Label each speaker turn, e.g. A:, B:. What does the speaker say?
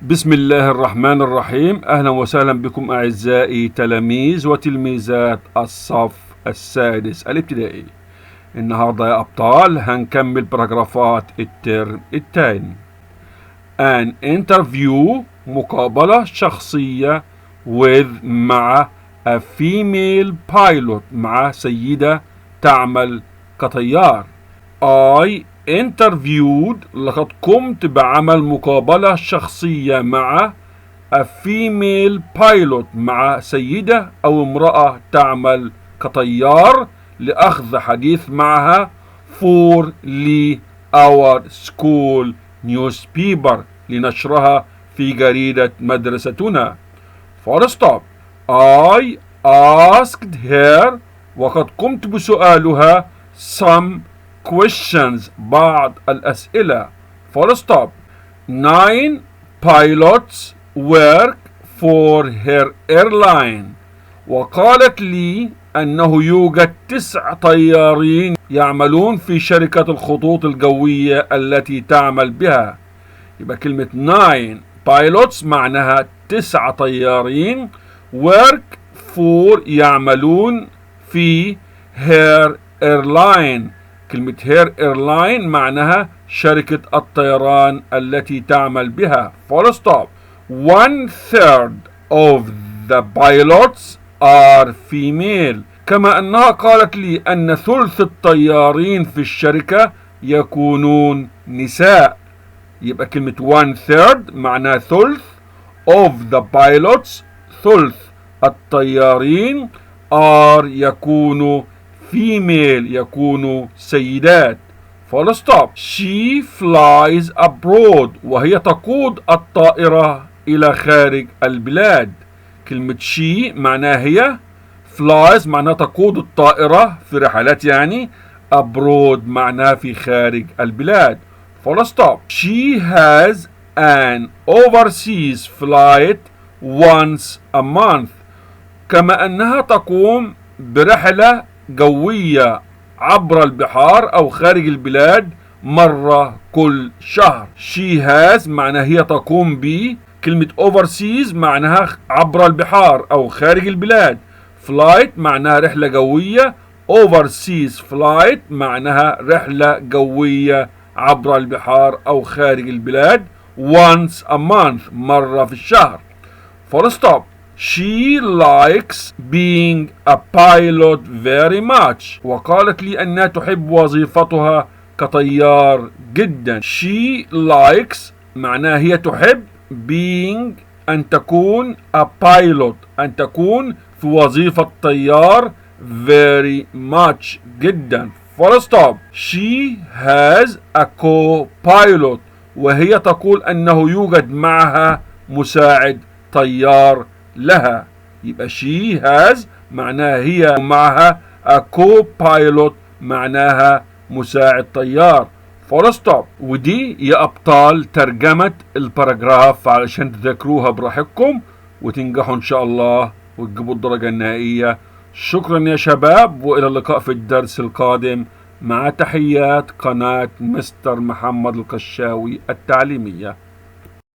A: بسم الله الرحمن الرحيم. أهلا وسهلا بكم أعزائي تلاميذ وتلميذات الصف السادس الابتدائي. النهاردة يا أبطال هنكمل باراجرافات الترم الثاني. An interview، مقابلة شخصية، with مع، a female pilot مع سيدة تعمل كطيار. I interviewed، لقد قمت بعمل مقابلة شخصية مع، a female pilot مع سيدة أو امرأة تعمل كطيار، لأخذ حديث معها، for ل، our school newspaper لنشرها في جريدة مدرستنا. full stop. I asked her، وقد قمت بسؤالها، some questions بعض الأسئلة. full stop. nine pilots work for her airline، وقالت لي أنه يوجد 9 طيارين يعملون في شركة الخطوط الجوية التي تعمل بها. يبقى كلمة nine pilots معناها 9 طيارين، work for يعملون في، her airline، كلمة her airline معناها شركة الطيران التي تعمل بها. full stop. one third of the pilots are female، كما أنها قالت لي أن ثلث الطيارين في الشركة يكونون نساء. يبقى كلمة one third معناها ثلث، of the pilots ثلث الطيارين، are يكون، female يكون سيدات. full stop. she flies abroad، وهي تقود الطائرة إلى خارج البلاد. كلمة she معناها هي، flies معناها تقود الطائرة في رحلات يعني، abroad معناها في خارج البلاد. full stop. she has an overseas flight once a month، كما أنها تقوم برحلة جوية عبر البحار أو خارج البلاد مرة كل شهر. she has معناها هي تقوم ب، كلمة overseas معناها عبر البحار أو خارج البلاد، flight معناها رحلة جوية، overseas flight معناها رحلة جوية عبر البحار أو خارج البلاد، once a month مرة في الشهر. full stop. She likes being a pilot very much، وقالت لي أنها تحب وظيفتها كطيار جدا. She likes معناها هي تحب، being أن تكون، a pilot أن تكون في وظيفة طيار، very much جدا. full stop. She has a co-pilot، وهي تقول أنه يوجد معها مساعد طيار لها. يبقى she has معناها هي معها، a co-pilot معناها مساعد طيار. full stop. ودي يا أبطال ترجمة ال paragraph علشان تذاكروها براحتكم وتنجحوا إن شاء الله وتجيبوا الدرجة النهائية. شكرا يا شباب، وإلى اللقاء في الدرس القادم، مع تحيات قناة مستر محمد القشاوي التعليمية.